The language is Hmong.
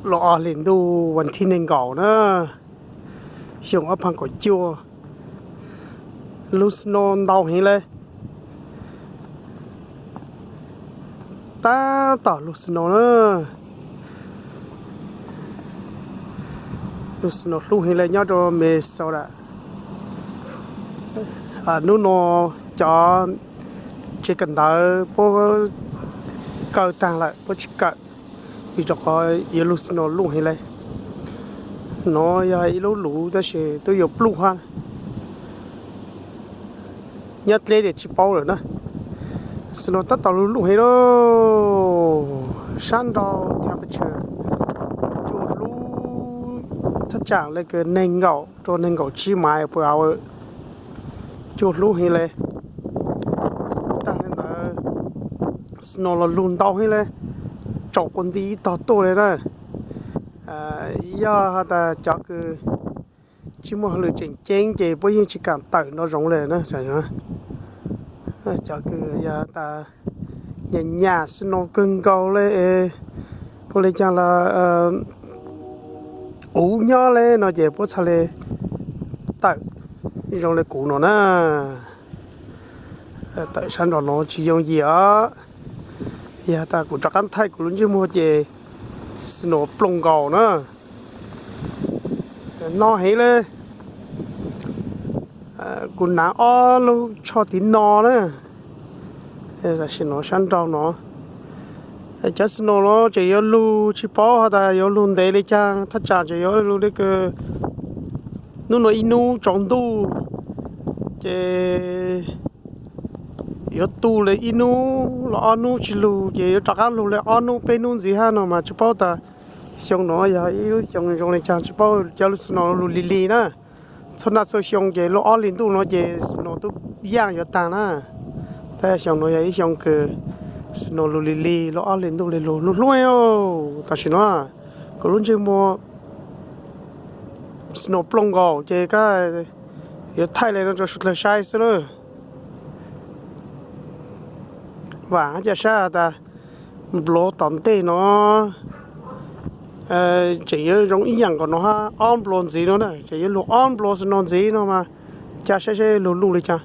Los ob hlis ntuj vas thib nees nkaum na, xyoo ob phav kaum cuaj, lub snow ntau heev le. Tab tom lub snow na, lub snow hlub heev le nyob rau Minnesota. Hnub no cov tsev kawm ntawv puab kaw taag lawm, puab tsis kawm, vim rau qhov yuav lug snow luj heev le. No yog ib lub luv tab sis twb yuav pluj hab. Nyob dleb tias tsis paub lawm na. Snow tab tom lug luj heev lauj. Sab nraud temperature cua hlub thaj tsam le kws nees nkaum rau nees nkaum tsib miles per hour, cua hlub heev le. Taag le ntawd snow los lug ntau heev le, tsaus quas nti ib tog tuaj le na. Yog has tas cov kws tsis muaj hauj lwm tseem ceeb ces puab yeej tsis kaam tawm nrov zoov le na. Cov kws yog tas nyam nyam snow kawg nkaus le, ua le caag los uv nyob le no ces puab txhaj le tawm zoo le kuv no na. Tawm sab nraud no tsis yooj yim os. Yog tas kuv rov qab thaij kuv lub ntsej muag ces snow plooj nkaus na. No heev le. Kuv naav ob lub tsho tiv no na. Tam sim no sab nraud no, cov snow no tseem yuav lug tsis paub has tas yuav lug ntev le caag, thaj tsam tseem yuav lug le kws hnub no ib hnub tsaus ntuj ces yuav tu le ib hnub los ob hnub tsis lug ces yuav rov qab lug le ob hnub peb hnub ntxiv hab no mas tsis paub tas xyoo no yog ib lub xyoo zoo le caag, tsis paub cov lub snow lug lig lig na. Txhua naj txhua xyoo ces lub ob hlis ntuj no ces snow tub yaaj yuav taag na. Tab xyoo no yog ib xyoo kws snow lug lig lig, lub ob hlis ntuj le lug hlub hlub. Tam sim no kuv lub ntsej muag snow plooj nkaus ces kab yuav thaij le no rau suav dlawg saib xwb lawm. Vaam hab ca sab tas npluav tom ntej no tseem yuav zoo ib yaam nkaus no hab, ob npluav ntxiv no na, tseem yuav lug ob npluav snow ntxiv no mas ca saib seb lug luj le caag.